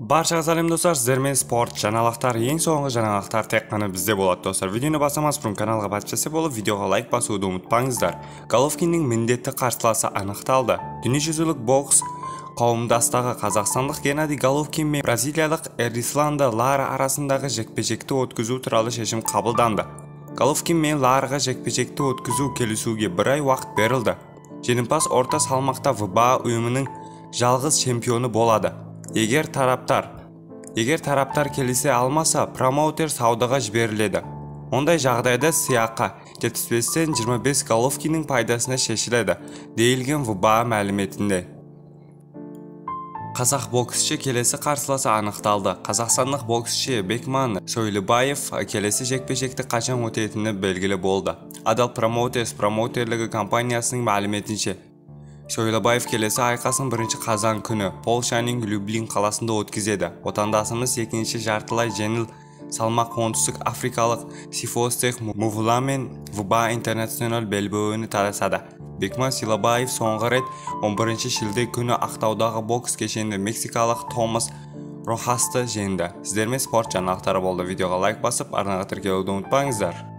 Баршаға сәлем, достар, сіздермен спорт жаңалықтар, ең соңғы жаңалықтар тек қана бізде болады, достар. Видеоны бастамас бұрын каналға подписаться болып, видеоға лайк басуды ұмытпаңыздар. Головкиннің міндетті қарсыласы анықталды. Дүниежүзілік бокс қауымдастығы қазақстандық Геннадий Головкин мен бразилиялық Эрисландо Лара арасындағы жекпе-жекті өткізу туралы шешім қабылданды. Головкин мен Лараға жекпе-жекті өткізу келісуге бір ай уақыт берілді. Жеңімпаз орта салмақта ВБА ұйымының жалғыз чемпионы болады. Егер тараптар келісе алмаса, промоутер саудаға жіберіледі. Ондай жағдайда сыйақы 75-тен 25 Головкиннің пайдасына шешіледі, делінген ВБА мәліметінде. Қазақ боксшы келесі қарсыласы анықталды. Қазақстандық боксшы Бекман Сойлыбаев келесі жекпе-жекті қашан өтетіні белгілі болды. Адал Промоутерс промоутерлігі компаниясының мәліметінше, Сойлыбаев келесі айқасын 1 қазан күні Польшаның Люблин қаласында өткізеді. Отандасымыз екінші жартылай жеңіл салмақ оңтүстік африкалық Сифосех Мувуламен ВБА Интернационал белбеуіне таласады. Бекман Сойлыбаев соңғы рет 11 шілде күні Ақтаудағы бокс кешенінде мексикалық Томас Рохасты жеңді. Сіздермен спорт жаңалықтары болды. Видеоға лайк басып, арнаға тіркелуді ұмытпаңыздар.